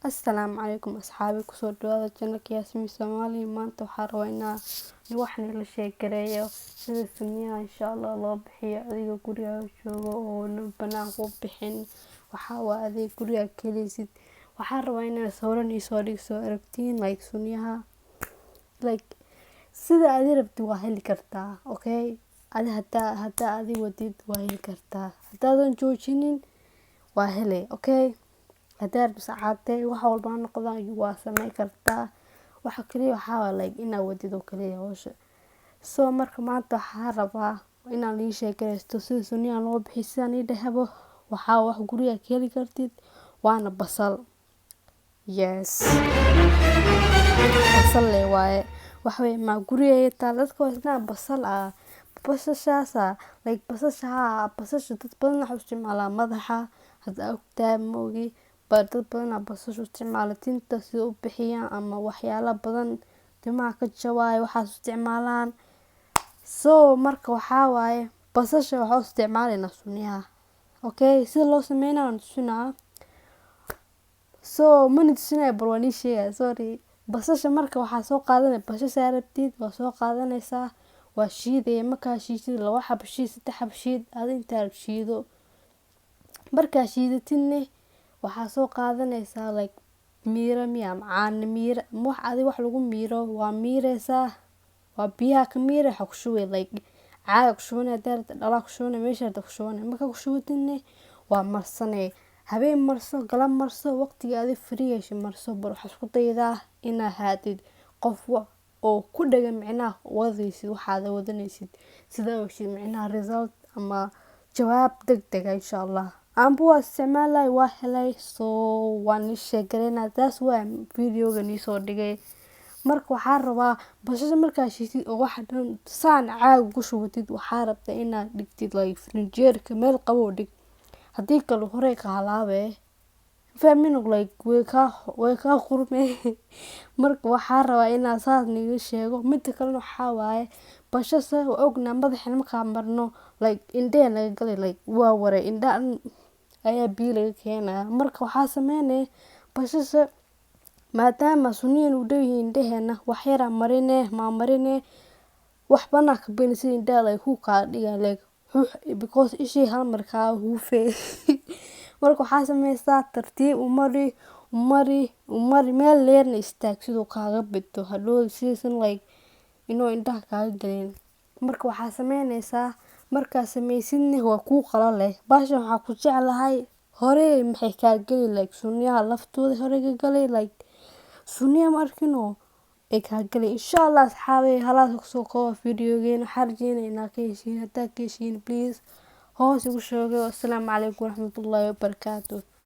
Asalaamu calaykum asxaabi, kusoo dhawaada channelka Yaasmiin Soomaali. Maanta waxaa rabaa inaa wax nila sheekareeyo sida sunniyaha insha Allah loo bixiyo adiga gurigaaga joogo oo banaanka u bixin. Waxaa waa adiga guriga kelisid. Waxaa rabaa inaa sawiraan isoo dhig soo aragtiin, like sunniyaha, like sida adi rabtid waa heli kartaa. Okay, adi hadaa adi wadid waa heli kartaa, hadaadan joojinin waa hele. Okay, hadaa rabtid sacaatee wax walba ha noqdaan, waa sameyn kartaa. Waxa kaliya waxaa waa like inaa wadid oo kaliya howsha. So marka maanta waxaa rabaa inaan ii sheekaysto sida sunniyaha loo bixiyo. Sidaan ii dhahabo, waxaa wax guriga ka heli kartid, waana basal. Yes, basal le waaye. Wax weyn ma guriga taal. Dadka waa isna basal ah, basashaasa like basasha. Haa, basasha dad badan waxay u isticmaalaa madaxa. Hada ogtahay ma ogi ba, dad badan basasha u isticmaala tinta sida u bixiyaan ama waxyaalo badan, timaha ka jabaayo waxaas u isticmaalaan. So marka waxaa waaye basasha waxaa u isticmaalaynaa sunniyaha. Okay, sida loo sameynayo waan tusinaa. So mana tusinayo, bal waan ii sheegaya, sorry. Basasha marka waxaa soo qaadanay, basasha rabtid waa soo qaadanaysaa, waa shiidaya. Markaa shiidid, laba xabo shiid, saddex xabo shiid, adi intaa shiido. Markaa shiidatidne, waxaa soo qaadanaysaa like miiro miya ama caano miiro ama wax adi wax lagu miiro. Waa miireysaa, waa biyaha ka miire. Waxaa ku shubay like caaga ku shubanay, hadaa rabtid dhalaa ku shubanay, meesha rabtid ku shubanay. Markaa ku shubatidne, waa marsanay. Habeen marso, galab marso, waqtiga adi free hesho marso. Bar waxaa isku daydaa inaa haatid qof oo ku dhagan, micnaha wadaysid waxaad wadanaysid, sida u heshid micnaha result ama jawaab degdeg ah insha Allah. Anba waa isticmaalay, waa helay, so waan ii sheegareynaa. Taas waa videoga nii soo dhigay. Marka waxaa rabaa basasha markaa shiidid oo waxa dhan saan caag ku shubatid, waxaa rabtaa inaad dhigtid like frinjeerka, meel qabow dhig. Haddii kale horey ka halaabe, fahmin, like way kaa qurmee. Marka waxaa rabaa inaa saas niiga sheego. Mida kalena waxaa waaye bashasha waa ognaa, madaxa markaa marno like indhaha naga galay, like waa waray, indhaha dhan ayaa biyo laga keenaya. Marka waxaa sameynaya bashasha, maadaama sunniyan u dhow yihiin indhaheena, wax yaraa marine, maa marine waxbana ka bini sida indhaha like ku kaa dhiga like because ishii hal mar kaa huufey. Marka waxaa sameysaa tartiib u mari, u mari, u mari, meel dheerna istaag siduu kaaga bito hadhow, sidaysan like inuu indhaha kaaga galin. Marka waxaa sameyneysaa, markaa sameysidna waa kuu qalale. Bahashan waxaa ku jeclahay hore maxay kaa gali like sunniyaha laftooda hore ka galay, like sunniya ma arkino ay kaa galay. Insha Allah asxaabey, halaas kusoo kooba videogeena. Waxaa rajeynaya inaa ka heshiin. Haddaa ka heshiin, please hoos igu sheego. Assalaamu calaykum waraxmatullaahi wabarakaatu.